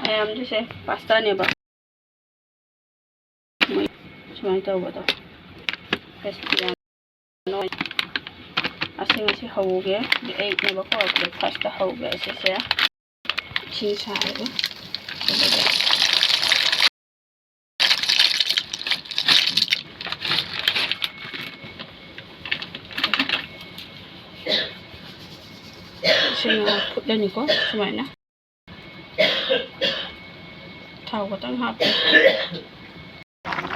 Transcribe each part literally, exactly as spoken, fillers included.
ꯃꯌꯥꯝꯁꯤꯁꯦ ꯄꯥꯁꯇꯥꯅꯦꯕ꯫ ꯃꯣꯏ ꯁꯨꯃꯥꯏꯅ ꯇꯧꯕꯗꯣ꯫ ꯀ꯭ꯔꯤꯁꯄꯤ ꯌꯥꯝ ꯑꯣꯏ꯫ ꯑꯁꯤ ꯉꯁꯤ ꯍꯧꯒꯦ꯫ ꯑꯩꯠꯅꯦꯕꯀꯣ, ꯕ꯭ꯔꯦꯛꯐꯥꯁꯇ ꯍꯧꯒꯦ ꯑꯁꯤꯁꯦ꯫ ꯏꯁꯤꯡ ꯁꯥꯔꯒ꯫ ꯏꯁꯤꯡ ꯉꯥꯏꯍꯥꯛ ꯐꯨꯠꯂꯅꯤꯀꯣ, ꯁꯨꯃꯥꯏꯅ꯫ ꯊꯥꯎ ꯈꯛꯇꯪ ꯍꯥꯞꯄꯦ꯫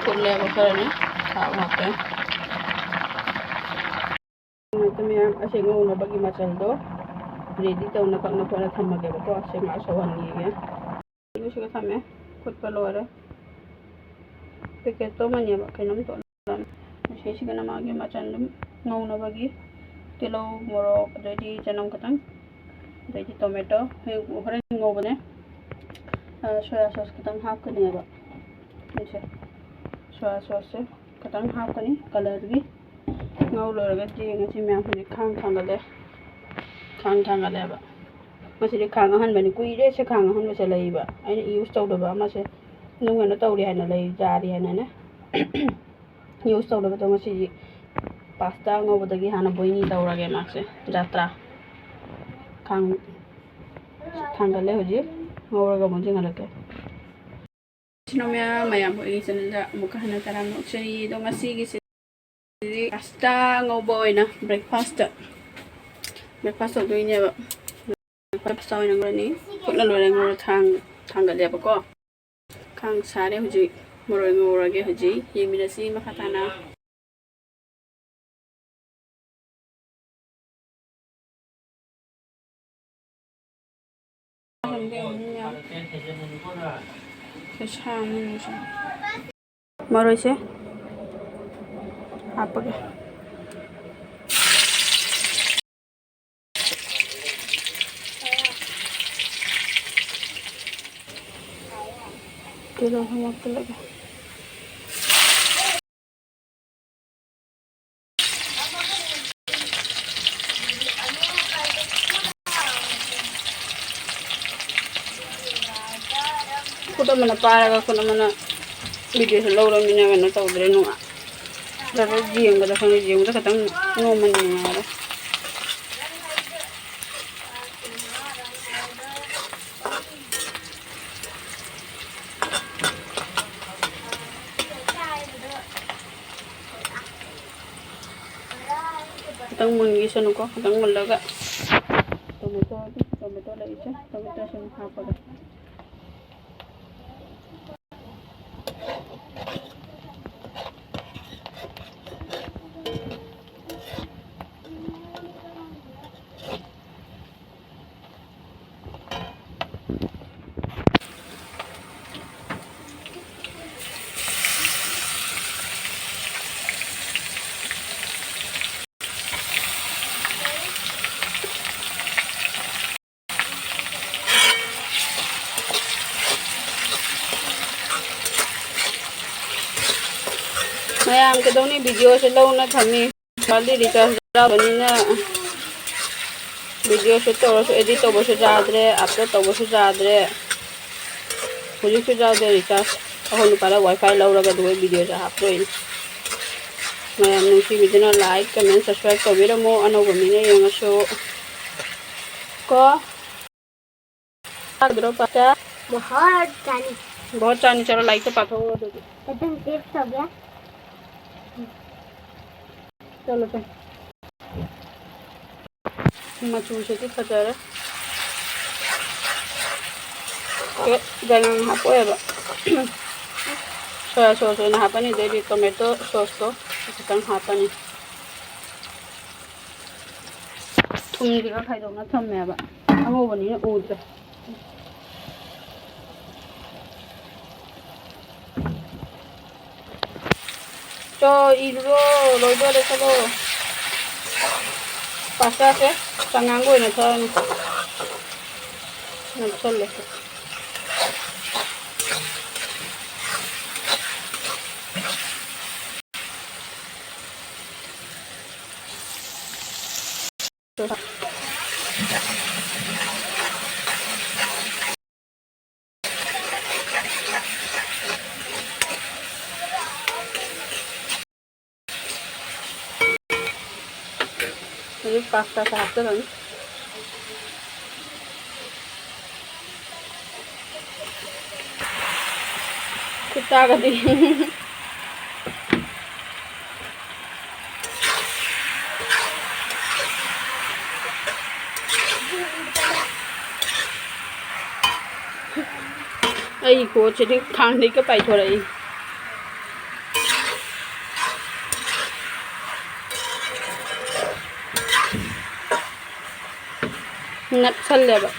ꯐꯨꯠꯂꯦꯕ ꯈꯔꯅꯤ, ꯊꯥꯎ ꯍꯥꯞꯄꯦ꯫ ꯃꯌꯥꯝ ꯑꯁꯤ ꯉꯧꯅꯕꯒꯤ ꯃꯆꯜꯗꯣ ꯔꯦꯗꯤ ꯇꯧꯅ ꯀꯛꯅ ꯈꯣꯠꯅ ꯊꯝꯃꯒꯦꯕꯀꯣ꯫ ꯑꯁꯤ ꯉꯥꯏꯍꯥꯛ ꯁꯧꯍꯟꯈꯤꯒꯦ꯫ ꯏꯁꯤꯡꯁꯤꯒ ꯊꯝꯃꯦ꯫ ꯐꯨꯠꯄ ꯂꯣꯏꯔꯦ꯫ ꯄꯦꯀꯦꯠꯇꯣ ꯑꯃꯅꯦꯕ, ꯀꯩꯅꯣꯝ ꯇꯧꯔꯦ꯫ ꯃꯁꯤꯁꯤꯒꯅ ꯃꯥꯒꯤ ꯃꯆꯜ ꯑꯗꯨꯝ ꯉꯧꯅꯕꯒꯤ ꯇꯤꯜꯍꯧ, ꯃꯣꯔꯣꯛ, ꯑꯗꯩꯗꯤ ꯆꯅꯝ ꯈꯤꯇꯪ, ꯑꯗꯩꯗꯤ ꯇꯣꯃꯦꯇꯣ, ꯍꯌꯦꯡ ꯍꯣꯔꯦꯟ ꯉꯧꯕꯅꯦ꯫ ꯑ, ꯁꯣꯌꯥ ꯁꯣꯁ ꯈꯤꯇꯪ ꯍꯥꯞꯀꯅꯦꯕ꯫ ꯁꯤꯁꯦ ꯁꯣꯌꯥ ꯁꯣꯁꯁꯦ ꯈꯤꯇꯪ ꯍꯥꯞꯀꯅꯤ ꯀꯂꯔꯒꯤ꯫ ꯉꯧ ꯂꯣꯏꯔꯒꯗꯤ ꯉꯁꯤ ꯃꯌꯥꯝ ꯍꯧꯖꯤꯛ ꯈꯥꯡ ꯊꯥꯡꯒꯠꯂꯦ꯫ ꯈꯥꯡ ꯊꯥꯡꯒꯠꯂꯦꯕ꯫ ꯃꯁꯤꯗꯤ ꯈꯥꯡ ꯑꯍꯟꯕꯅꯤ꯫ ꯀꯨꯏꯔꯦ ꯁꯦ ꯈꯥꯡ ꯑꯍꯟꯕꯁꯦ ꯂꯩꯕ꯫ ꯑꯩꯅ ꯌꯨꯁ ꯇꯧꯗꯕ ꯑꯃꯁꯦ ꯅꯨꯡ ꯀꯩꯅꯣ ꯇꯧꯔꯤ ꯍꯥꯏꯅ ꯂꯩ, ꯌꯥꯔꯤ ꯍꯥꯏꯅꯅꯦ꯫ ꯌꯨꯁ ꯇꯧꯗꯕꯗꯣ ꯉꯁꯤꯗꯤ ꯄꯥꯁꯇꯥ ꯉꯧꯕꯗꯒꯤ ꯍꯥꯟꯅ ꯕꯣꯏꯅꯤ ꯇꯧꯔꯒꯦ ꯃꯥꯁꯦ꯫ ꯖꯥꯇ꯭ꯔꯥ꯫ ꯈꯥꯡ ꯊꯥꯡꯒꯠꯂꯦ ꯍꯧꯖꯤꯛ꯫ ꯉꯧꯔꯒ ꯑꯃꯨꯛ ꯌꯦꯡꯍꯜꯂꯛꯀꯦ꯫ ꯁꯤꯅ ꯃꯌꯥꯝ, ꯃꯌꯥꯝ ꯑꯩꯒꯤ ꯆꯦꯅꯦꯜꯗ ꯑꯃꯨꯛꯀ ꯍꯟꯅ ꯇꯔꯥꯝꯅ ꯑꯣꯛꯆꯔꯤ꯫ ꯑꯗꯣ ꯉꯁꯤꯒꯤꯁꯤꯗꯤ ꯄꯥꯁꯇꯥ ꯉꯧꯕ ꯑꯣꯏꯅ ꯕ꯭ꯔꯦꯛꯐꯥꯁꯇ, ꯕ꯭ꯔꯦꯛꯐꯥꯁ ꯇꯧꯗꯣꯏꯅꯦꯕ꯫ ꯕ꯭ꯔꯦꯛꯐꯥꯁ ꯑꯣꯏꯅ ꯉꯧꯔꯅꯤ꯫ ꯐꯨꯠꯂ ꯂꯣꯏꯔꯦ, ꯉꯧꯔ ꯊꯥꯡ-, ꯊꯥꯡꯒꯠꯂꯦꯕꯀꯣ꯫ ꯈꯥꯡ ꯁꯥꯔꯦ ꯍꯧꯖꯤꯛ꯫ ꯃꯔꯣꯏ ꯉꯧꯔꯒꯦ ꯍꯧꯖꯤꯛ꯫ ꯌꯦꯡꯃꯤꯟꯅꯁꯤ ꯃꯈꯥ ꯇꯥꯅ꯫ ꯃꯔꯣꯏꯁꯦ ꯍꯥꯞꯄꯒꯦ꯫ ꯇꯤꯜꯍꯧ ꯍꯥꯞꯆꯤꯜꯂꯒꯦ꯫ ꯈꯨꯠ ꯑꯃꯅ ꯄꯥꯏꯔꯒ ꯈꯨꯠ ꯑꯃꯅ ꯚꯤꯗꯤꯑꯣꯁꯨ ꯂꯧꯔꯃꯤꯅ ꯀꯩꯅꯣ ꯇꯧꯗ꯭ꯔꯦ, ꯅꯨꯡꯉꯥꯏ꯫ ꯈꯔ ꯌꯦꯡꯕꯗ ꯈꯪꯗꯦ, ꯌꯦꯡꯕꯗ ꯈꯤꯇꯪ ꯅꯣꯡꯃ ꯅꯨꯡꯉꯥꯏꯔꯦ꯫ ꯈꯤꯇꯪ ꯃꯨꯟꯈꯤꯁꯅꯨꯀꯣ, ꯈꯤꯇꯪ ꯃꯨꯜꯂꯒ ꯇꯣꯃꯦꯇꯣ, ꯇꯣꯃꯦꯇꯣ ꯂꯩꯔꯤꯁꯦ, ꯇꯣꯃꯦꯇꯣꯁꯦ ꯑꯃꯨꯛ ꯍꯥꯞꯄꯒ꯫ ꯃꯌꯥꯝ ꯀꯩꯗꯧꯅꯤ, ꯚꯤꯗꯤꯑꯣꯁꯦ ꯂꯧꯅ ꯊꯝꯃꯤ꯫ ꯃꯣꯕꯥꯏꯜꯗꯤ ꯔꯤꯆꯥꯔꯖ ꯌꯥꯎꯗꯕꯅꯤꯅ ꯚꯤꯗꯤꯑꯣ ꯁꯨꯠ ꯇꯧꯔꯁꯨ, ꯑꯦꯗꯤꯠ ꯇꯧꯕꯁꯨ ꯌꯥꯗ꯭ꯔꯦ, ꯑꯞꯂꯣꯗ ꯇꯧꯕꯁꯨ ꯌꯥꯗ꯭ꯔꯦ꯫ ꯍꯧꯖꯤꯛꯁꯨ ꯌꯥꯎꯗꯦ ꯔꯤꯆꯥꯔꯖ꯫ ꯑꯩꯈꯣꯏ ꯅꯨꯄꯥꯗ ꯋꯥꯏꯐꯥꯏ ꯂꯧꯔꯒ ꯑꯗꯨꯒ ꯚꯤꯗꯤꯑꯣꯁꯦ ꯍꯥꯞꯇꯣꯏꯅꯤ꯫ ꯃꯌꯥꯝ ꯅꯨꯡꯁꯤꯕꯤꯗꯨꯅ ꯂꯥꯏꯛ, ꯀꯃꯦꯟ, ꯁꯕꯁꯀ꯭ꯔꯥꯏꯕ ꯇꯧꯕꯤꯔꯝꯃꯣ, ꯑꯅꯧꯕ ꯃꯤꯅ ꯌꯦꯡꯉꯁꯨ ꯀꯣ꯫ ꯆꯥꯒꯗ꯭ꯔꯣ ꯄꯥꯛꯆꯥ? ꯃꯍꯥ ꯆꯥꯅꯤ꯫ ꯕꯍꯨꯠ ꯆꯥꯅꯤ, ꯆꯠꯂꯣ ꯂꯥꯏꯔꯤꯛꯇ ꯄꯥꯊꯣꯛꯑꯣ ꯑꯗꯨꯗꯤ꯫ ꯑꯗꯨꯝ ꯇꯦꯁ ꯇꯧꯒꯦ꯫ ꯆꯠꯂꯣ, ꯆꯠꯂꯣ꯫ ꯃꯆꯨꯁꯤꯗꯤ ꯐꯖꯔꯦ꯫ ꯀꯦ ꯆꯅꯝ ꯍꯥꯞꯄꯣꯏꯕ꯫ ꯁꯣꯌꯥ ꯁꯣꯁ ꯑꯣꯏꯅ ꯍꯥꯞꯄꯅꯤ, ꯑꯗꯩꯗꯤ ꯇꯣꯃꯦꯇꯣ ꯁꯣꯁꯇꯣ ꯈꯤꯇꯪ ꯍꯥꯞꯄꯅꯤ꯫ ꯊꯨꯝꯁꯤꯒ ꯈꯥꯏꯗꯣꯛꯅ ꯊꯝꯃꯦꯕ, ꯑꯉꯧꯕꯅꯤꯅ ꯎꯗ꯭ꯔꯦ꯫ ꯆꯣ, ꯏꯔꯨꯔꯣ, ꯂꯣꯏꯗꯣꯔꯦ, ꯆꯠꯂꯣ꯫ ꯄꯥꯁꯇꯥꯁꯦ ꯆꯉꯥꯡꯒ ꯑꯣꯏꯅ ꯊꯛꯑꯅꯤ꯫ ꯅꯛꯁꯜꯂꯦ꯫ ꯄꯥꯁꯇꯥꯁꯦ ꯍꯥꯞꯆꯤꯜꯂꯅꯤ꯫ ꯈꯨꯠ ꯇꯥꯒꯗꯤ꯫ ꯑꯩꯒꯤ ꯈꯨꯠꯁꯤꯗꯤ ꯈꯥꯡꯗꯩꯒ ꯄꯥꯏꯊꯣꯔꯛꯏ꯫ ꯅꯞꯁꯜꯂꯦꯕ꯫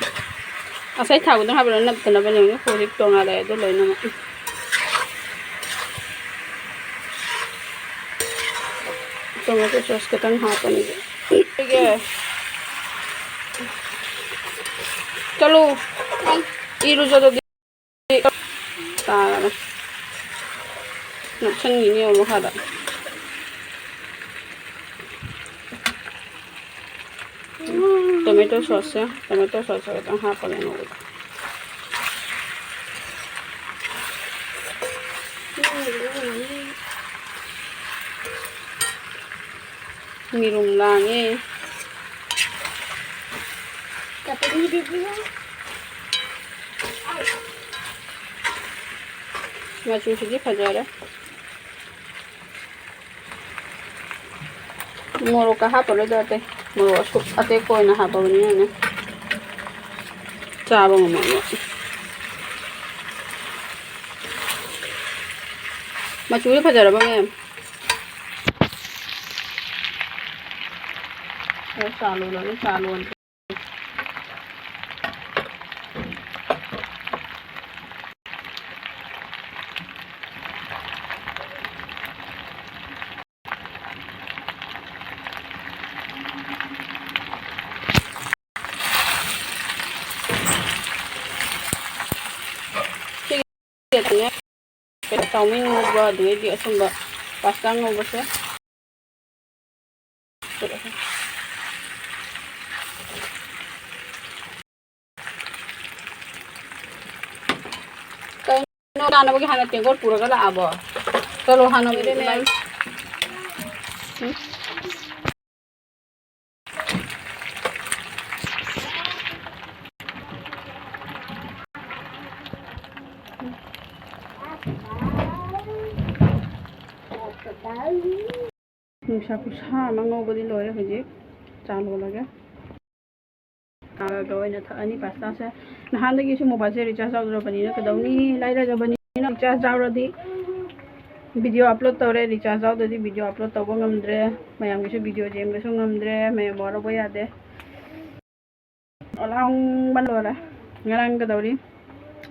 ꯉꯁꯥꯏ ꯊꯥꯎꯗꯪ ꯍꯥꯞꯄꯗ ꯅꯞꯇꯅꯕꯅꯦ꯫ ꯍꯧꯖꯤꯛ ꯇꯣꯉꯥꯜꯂꯦ ꯑꯗꯨ ꯂꯣꯏꯅꯃꯛ꯫ Tomato sauce ꯈꯤꯇꯪ ꯍꯥꯞꯄꯅꯤ꯫ ꯆꯠꯂꯨ꯫ ꯏꯔꯨꯖꯗꯗꯤ꯫ ꯇꯥꯔꯦ꯫ ꯅꯞꯁꯟꯈꯤꯅꯤ ꯑꯃꯨꯛ ꯃꯈꯥꯗ꯫ Tomato sauce ꯁꯦ, tomato sauce ꯁꯦ ꯈꯤꯇꯪ ꯍꯥꯞꯄꯒꯦ ꯑꯅꯧꯕꯗ꯫ ꯃꯤꯔꯨꯝ ꯂꯥꯡꯉꯦ꯫ ꯃꯆꯨꯁꯤꯗꯤ ꯐꯖꯔꯦ꯫ ꯃꯣꯔꯣꯛꯀ ꯍꯥꯞꯄꯔꯣꯏꯗ ꯑꯇꯩ꯫ ꯃꯣꯔꯣꯛ ꯑꯁꯨ-, ꯑꯇꯦꯛꯄ ꯑꯣꯏꯅ ꯍꯥꯞꯄꯕꯅꯤꯅꯅꯦ꯫ ꯆꯥꯕ ꯉꯝꯃꯣꯏꯕ꯫ ꯃꯆꯨꯁꯦ ꯐꯖꯔꯕ ꯃꯌꯥꯝ꯫ ꯑꯣ, ꯆꯥ ꯂꯣꯜꯂꯒꯦ, ꯆꯥ ꯂꯣꯟ-꯫ ꯆꯥꯎꯃꯤꯟ ꯉꯧꯕ, ꯑꯗꯨꯗꯩꯗꯤ ꯑꯁꯨꯝꯕ ꯄꯥꯁꯇꯥ ꯉꯧꯕꯁꯦ꯫ ꯀꯩꯅꯣ, ꯆꯥꯅꯕꯒꯤ ꯍꯥꯟꯅ ꯇꯦꯡꯀꯣꯠ ꯄꯨꯔꯒ ꯂꯥꯛꯑꯕꯣ? ꯆꯠꯂꯣ ꯍꯥꯟꯅ ꯃꯦꯗꯥꯝ꯫ ꯎꯝ꯫ ꯅꯨꯡꯁꯥ ꯈꯨꯁꯥ ꯑꯃ ꯉꯧꯕꯗꯤ ꯂꯣꯏꯔꯦ꯫ ꯍꯧꯖꯤꯛ ꯆꯥ ꯂꯣꯜꯂꯒꯦ꯫ ꯆꯥꯒ ꯑꯣꯏꯅ ꯊꯛꯑꯅꯤ ꯄꯥꯁꯇꯥꯁꯦ꯫ ꯅꯍꯥꯟꯗꯒꯤꯁꯨ ꯃꯣꯕꯥꯏꯜꯁꯦ ꯔꯤꯆꯥꯔꯖ ꯌꯥꯎꯗ꯭ꯔꯕꯅꯤꯅ ꯀꯩꯗꯧꯅꯤ? ꯂꯥꯏꯔꯖꯕꯅꯤꯅ꯫ ꯔꯤꯆꯥꯔꯖ ꯌꯥꯎꯔꯗꯤ ꯚꯤꯗꯤꯑꯣ ꯑꯞꯂꯣꯗ ꯇꯧꯔꯦ, ꯔꯤꯆꯥꯔꯖ ꯌꯥꯎꯗ꯭ꯔꯗꯤ ꯚꯤꯗꯤꯑꯣ ꯑꯞꯂꯣꯗ ꯇꯧꯕ ꯉꯝꯗ꯭ꯔꯦ꯫ ꯃꯌꯥꯝꯒꯤꯁꯨ ꯚꯤꯗꯤꯑꯣ ꯌꯦꯡꯕꯁꯨ ꯉꯝꯗ꯭ꯔꯦ꯫ ꯃꯌꯥꯝ ꯋꯥꯔꯧꯕ ꯌꯥꯗꯦ꯫ ꯑꯂꯥꯡꯕ ꯂꯣꯏꯔꯦ꯫ ꯉꯔꯥꯡ ꯀꯩꯗꯧꯔꯤ?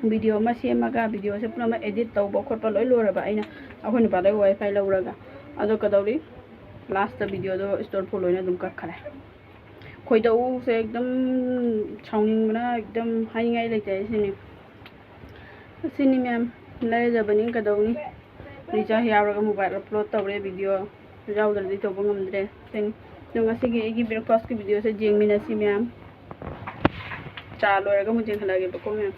ꯚꯤꯗꯤꯑꯣ ꯑꯃ ꯁꯦꯝꯃꯒ, ꯚꯤꯗꯤꯑꯣꯁꯦ ꯄꯨꯝꯅꯃꯛ ꯑꯦꯗꯤꯠ ꯇꯧꯕ ꯈꯣꯠꯄ ꯂꯣꯏ ꯂꯣꯏꯔꯕ ꯑꯩꯅ ꯑꯩꯈꯣꯏ ꯅꯨꯄꯥꯗꯒꯤ ꯋꯥꯏ ꯐꯥꯏ ꯂꯧꯔꯒ꯫ ꯑꯗꯣ ꯀꯩꯗꯧꯔꯤ? ꯂꯥꯁꯇ ꯚꯤꯗꯤꯑꯣꯗꯣ ꯏꯁꯇꯣꯔ ꯐꯨꯜ ꯂꯣꯏꯅ ꯑꯗꯨꯝ ꯀꯛꯈꯔꯦ꯫ ꯈꯣꯏꯗꯧꯁꯦ ꯑꯦꯛꯗꯝ ꯁꯥꯎꯅꯤꯡꯕꯅ ꯑꯦꯛꯗꯝ ꯍꯥꯏꯅꯤꯡꯉꯥꯏ ꯂꯩꯇꯦ ꯁꯤꯅꯤ꯫ ꯑꯁꯤꯅꯤ ꯃꯌꯥꯝ, ꯂꯥꯏꯔꯖꯕꯅꯤ ꯀꯩꯗꯧꯅꯤ? ꯔꯤꯆꯥꯔꯖ ꯌꯥꯎꯔꯒ ꯃꯣꯕꯥꯏꯜ ꯑꯞꯂꯣꯗ ꯇꯧꯔꯦ, ꯚꯤꯗꯤꯑꯣ ꯌꯥꯎꯗ꯭ꯔꯗꯤ ꯇꯧꯕ ꯉꯝꯗ꯭ꯔꯦ꯫ ꯁꯤꯅꯤ꯫ ꯑꯗꯣ ꯉꯁꯤꯒꯤ ꯑꯩꯒꯤ ꯕ꯭ꯔꯦꯛꯐꯥꯁꯀꯤ ꯚꯤꯗꯤꯑꯣꯁꯦ ꯌꯦꯡꯃꯤꯟꯅꯁꯤ ꯃꯌꯥꯝ꯫ ꯆꯥ ꯂꯣꯏꯔꯒ ꯑꯃꯨꯛ ꯌꯦꯡꯍꯜꯂꯛꯑꯒꯦꯕꯀꯣ ꯃꯌꯥꯝ꯫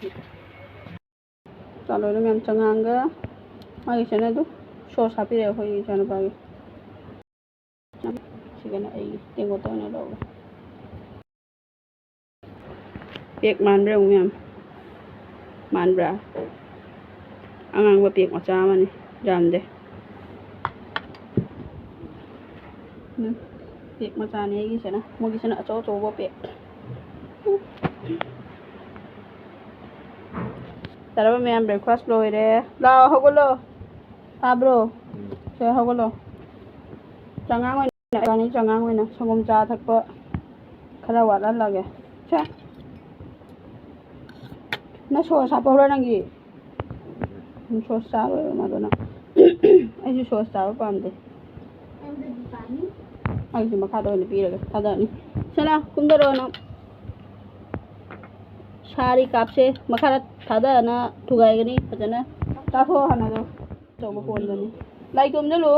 ꯆꯥ ꯂꯣꯏꯔꯦ ꯃꯌꯥꯝ, ꯆꯉꯥꯡꯒ ꯃꯥꯒꯤꯁꯤꯅ ꯑꯗꯨꯝ ꯁꯣꯁ ꯍꯥꯞꯄꯤꯔꯛꯑꯦ ꯑꯩꯈꯣꯏꯒꯤ ꯏꯆꯥꯅꯨꯄꯥꯒꯤ꯫ ꯁꯤꯒꯅ ꯑꯩꯒꯤ ꯇꯦꯡꯀꯣꯠꯇ ꯑꯣꯏꯅ ꯂꯧꯔꯦ꯫ ꯄꯦꯛ ꯃꯥꯟꯕ꯭ꯔꯥ ꯌꯦꯡꯉꯨ ꯃꯌꯥꯝ? ꯃꯥꯟꯕ꯭ꯔꯥ? ꯑꯉꯥꯡꯕ ꯄꯦꯛ ꯃꯆꯥ ꯑꯃꯅꯤ, ꯌꯥꯝꯗꯦ꯫ ꯎꯝ, ꯄꯦꯛ ꯃꯆꯥꯅꯤ ꯑꯩꯒꯤꯁꯤꯅ, ꯃꯣꯏꯒꯤꯁꯤꯅ ꯑꯆꯧ ꯑꯆꯧꯕ ꯄꯦꯛ꯫ ꯇꯥꯔꯕ ꯃꯌꯥꯝ, ꯕ꯭ꯔꯦꯛꯐꯥꯁ ꯂꯣꯏꯔꯦ꯫ ꯂꯥꯛꯑꯣ, ꯍꯧꯒꯠꯂꯣ꯫ ꯇꯥꯕ꯭ꯔꯣ? ꯁꯦ, ꯍꯧꯒꯠꯂꯣ꯫ ꯆꯉꯥꯡ ꯑꯣꯏꯅ ꯆꯥꯅꯤ, ꯆꯉꯥꯡ ꯑꯣꯏꯅ ꯁꯪꯒꯣꯝ ꯆꯥ ꯊꯛꯄ ꯈꯔ ꯋꯥꯠꯍꯜꯂꯒꯦ꯫ ꯁꯦ, ꯅꯪ ꯁꯣꯁ ꯍꯥꯞꯄꯧꯔꯥ ꯅꯪꯒꯤ? ꯎꯝ, ꯁꯣꯁ ꯆꯥꯔꯣꯏꯕ ꯃꯥꯗꯣ ꯅꯪ꯫ ꯑꯩꯁꯨ ꯁꯣꯁ ꯆꯥꯕ ꯄꯥꯝꯗꯦ꯫ ꯑꯩꯁꯨ ꯃꯈꯥꯗ ꯑꯣꯏꯅ ꯄꯤꯔꯒꯦ, ꯊꯥꯗꯔꯅꯤ꯫ ꯁꯦ, ꯂꯥꯎ, ꯀꯨꯝꯊꯔꯛꯑꯣ ꯅꯪ꯫ ꯁꯥꯔꯤ ꯀꯥꯞꯁꯦ ꯃꯈꯥꯗ ꯊꯥꯗꯔꯅ ꯊꯨꯒꯥꯏꯒꯅꯤ ꯐꯖꯅ꯫ ꯆꯥꯊꯣꯛꯑꯣ ꯍꯥꯟꯅꯗꯣ꯫ ꯑꯆꯧꯕ ꯀꯣꯟꯗꯅꯤ꯫ ꯂꯥꯏꯔꯤꯛ ꯇꯣꯝꯁꯤꯜꯂꯨ꯫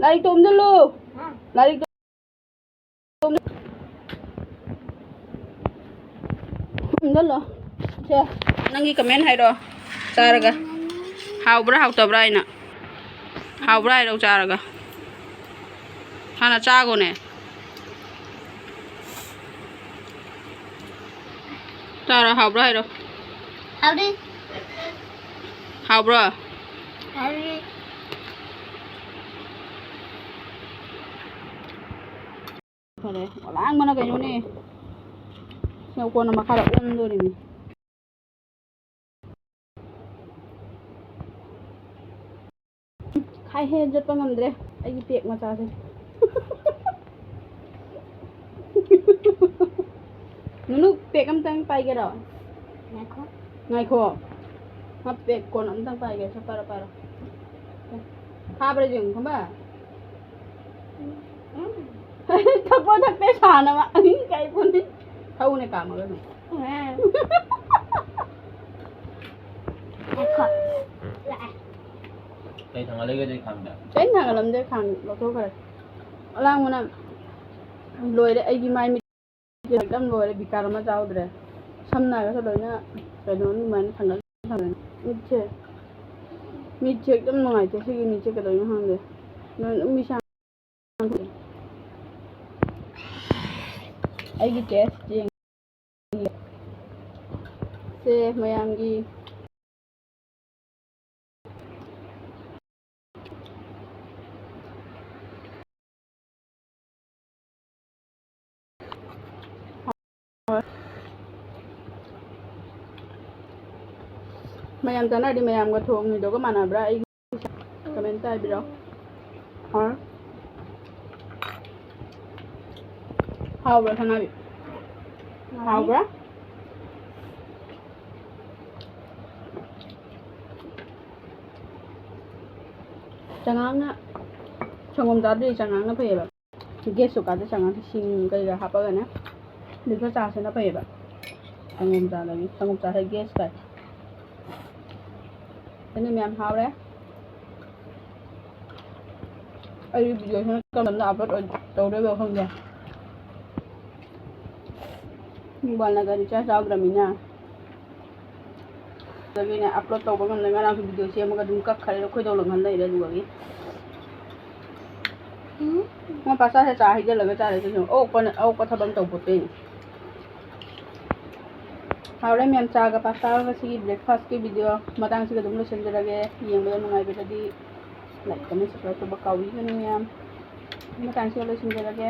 ꯂꯥꯏꯔꯤꯛ ꯇꯣꯝꯁꯤꯜꯂꯨ꯫ ꯂꯥꯏꯔꯤꯛ ꯇꯣꯝꯁꯤꯜꯂꯣ꯫ ꯁꯦ, ꯅꯪꯒꯤ ꯀꯃꯦꯟ ꯍꯥꯏꯔꯣ ꯆꯥꯔꯒ꯫ ꯍꯥꯎꯕ꯭ꯔꯥ ꯍꯥꯎꯇꯕ꯭ꯔꯥ ꯍꯥꯏꯅ꯫ ꯍꯥꯎꯕ꯭ꯔꯥ ꯍꯥꯏꯔꯣ ꯆꯥꯔꯒ꯫ ꯍꯥꯟꯅ ꯆꯥꯒꯣꯅꯦ꯫ ꯆꯥꯔꯣ, ꯍꯥꯎꯕ꯭ꯔꯥ ꯍꯥꯏꯔꯣ꯫ ꯍꯥꯎꯔꯤ꯫ ꯍꯥꯎꯕ꯭ꯔꯣ? ꯍꯥꯎꯔꯤ꯫ ꯐꯔꯦ꯫ ꯑꯣꯂꯥꯡꯕꯅ ꯀꯩꯅꯣꯅꯦ꯫ ꯁꯤ ꯀꯣꯟꯅ ꯃꯈꯥꯗ ꯑꯣꯟꯗꯣꯔꯤꯅꯤ꯫ ꯈꯥꯏ ꯍꯦ ꯆꯠꯄ ꯉꯝꯗ꯭ꯔꯦ ꯑꯩꯒꯤ ꯄꯦꯛ ꯃꯆꯥꯁꯦ꯫ ꯅꯨꯅꯨ, ꯄꯦꯛ ꯑꯝꯇꯪ ꯄꯥꯏꯒꯦꯔꯣ? ꯉꯥꯏꯈꯣ꯫ ꯉꯥꯏꯈꯣ꯫ ꯃꯥ ꯄꯦꯛ ꯀꯣꯟ ꯑꯝꯇꯪ ꯄꯥꯏꯒꯦ꯫ ꯁꯦ, ꯄꯥꯏꯔꯣ, ꯄꯥꯏꯔꯣ꯫ ꯐꯥꯕ꯭ꯔꯥ ꯌꯦꯡꯉꯨ, ꯈꯪꯕ? ꯎꯝ꯫ ꯊꯛꯄ ꯊꯛꯇꯦ ꯁꯥꯅꯕ꯫ ꯀꯩ ꯄꯣꯠꯅꯤ? ꯊꯧꯅꯦ ꯀꯥꯝꯃꯒ ꯑꯗꯨꯝ꯫ ꯎꯝ꯫ ꯉꯥꯏꯈꯣ꯫ ꯂꯥꯛꯑꯦ꯫ ꯀꯩ ꯊꯥꯡꯒꯠꯂꯤꯒꯦ ꯑꯗꯨꯗꯤ ꯈꯥꯡꯗ? ꯀꯩꯝ ꯊꯥꯡꯒꯠꯂꯝꯗꯦ, ꯈꯥꯡ ꯂꯧꯊꯣꯛꯈ꯭ꯔꯦ꯫ ꯑꯂꯥꯡꯕꯅ ꯂꯣꯏꯔꯦ, ꯑꯩꯒꯤ ꯃꯥꯏ ꯃꯤꯠ ꯑꯦꯛꯗꯝ ꯂꯣꯏꯔꯦ, ꯕꯤꯀꯥꯔ ꯑꯃ ꯆꯥꯎꯗ꯭ꯔꯦ꯫ ꯁꯝ ꯅꯥꯒꯁꯨ ꯂꯣꯏꯅ ꯀꯩꯅꯣ ꯑꯗꯨꯃꯥꯏꯅ ꯊꯥꯡꯒꯠ ꯊꯥꯡꯒꯠꯂꯦ꯫ ꯃꯤꯠꯁꯦ, ꯃꯤꯠꯁꯦ ꯑꯦꯛꯗꯝ ꯅꯨꯡꯉꯥꯏꯇꯦ, ꯁꯤꯒꯤ ꯃꯤꯠꯁꯦ ꯀꯩꯗꯧꯔꯤꯅꯣ ꯈꯪꯗꯦ꯫ ꯅꯣꯏ ꯑꯗꯨꯝ ꯃꯤꯠꯁꯦ ꯑꯩꯒꯤ ꯇꯦꯁ ꯌꯦꯡꯒꯦ꯫ ꯁꯦ ꯃꯌꯥꯝꯒꯤ꯫ ꯃꯌꯥꯝ ꯆꯥꯅꯔꯗꯤ ꯃꯌꯥꯝꯒ ꯊꯣꯡꯉꯤꯗꯨꯒ ꯃꯥꯟꯅꯕ꯭ꯔꯥ? ꯑꯩꯒꯤ ꯀꯃꯦꯟꯇ ꯍꯥꯏꯕꯤꯔꯛꯑꯣ꯫ ꯍꯥꯎꯔꯦ꯫ ꯍꯥꯎꯕ꯭ꯔꯥ, ꯁꯅꯥꯕꯤ? ꯍꯥꯎꯕ꯭ꯔꯥ? ꯆꯉꯥꯡꯅ, ꯁꯪꯒꯣꯝ ꯆꯥꯗ꯭ꯔꯗꯤ ꯆꯉꯥꯡꯅ ꯐꯩꯌꯦꯕ꯫ ꯒꯦꯁꯁꯨ ꯀꯥꯗꯦ, ꯆꯉꯥꯡꯁꯦ ꯁꯤꯡ ꯀꯩꯀꯥ ꯍꯥꯞꯄꯒꯅꯦ, ꯑꯗꯨ ꯈꯔ ꯆꯥꯁꯤꯅ ꯐꯩꯌꯦꯕ꯫ ꯁꯪꯒꯣꯝ ꯆꯥꯗꯒꯤ, ꯁꯪꯒꯣꯝ ꯆꯥꯁꯦ ꯒꯦꯁ ꯀꯥꯏ꯫ ꯑꯗꯨꯅ ꯃꯌꯥꯝ ꯍꯥꯎꯔꯦ꯫ ꯑꯩꯒꯤ ꯚꯤꯗꯤꯑꯣꯁꯤꯅ ꯀꯔꯝ ꯀꯥꯟꯗ ꯑꯞꯂꯣꯗ ꯑꯣꯏ-, ꯇꯧꯗꯣꯏꯕ ꯈꯪꯗꯦ꯫ ꯃꯣꯕꯥꯏꯜꯅꯒ ꯔꯤꯆꯥꯔꯖ ꯌꯥꯎꯗ꯭ꯔꯃꯤꯅ꯫ ꯑꯗꯨꯒꯤꯅꯦ ꯑꯞꯂꯣꯗ ꯇꯧꯕ ꯉꯝꯗꯦ꯫ ꯉꯔꯥꯡꯁꯨ ꯚꯤꯗꯤꯑꯣ ꯁꯦꯝꯃꯒ ꯑꯗꯨꯝ ꯀꯛꯈ꯭ꯔꯦ, ꯈꯣꯏꯗꯧ ꯂꯪꯍꯟ ꯂꯩꯔꯦ ꯑꯗꯨꯒꯤ꯫ ꯎꯝ꯫ ꯃꯥ ꯄꯥꯁꯇꯥꯁꯦ ꯆꯥ ꯍꯩꯖꯤꯜꯂꯒ ꯆꯥꯔꯦ ꯑꯗꯨꯁꯨ꯫ ꯑꯣꯛꯄꯅ-, ꯑꯣꯛꯄ ꯊꯕꯛ ꯑꯃ ꯇꯧꯄꯣꯠꯇꯦ꯫ ꯍꯥꯎꯔꯦ ꯃꯌꯥꯝ, ꯆꯥꯒ ꯄꯥꯁꯇꯥꯒ ꯉꯁꯤꯒꯤ ꯕ꯭ꯔꯦꯛꯐꯥꯁꯀꯤ ꯚꯤꯗꯤꯑꯣ ꯃꯇꯥꯡꯁꯤꯒ ꯑꯗꯨꯝ ꯂꯣꯏꯁꯤꯟꯖꯔꯒꯦ꯫ ꯌꯦꯡꯕꯗ ꯅꯨꯡꯉꯥꯏꯕꯤꯔꯗꯤ ꯂꯥꯏꯛ, ꯀꯃꯦꯟ, ꯁꯕꯁꯀ꯭ꯔꯥꯏꯕ ꯇꯧꯕ ꯀꯥꯎꯕꯤꯒꯅꯨ ꯃꯌꯥꯝ꯫ ꯃꯇꯥꯡꯁꯤꯒ ꯂꯣꯏꯁꯤꯟꯖꯔꯒꯦ꯫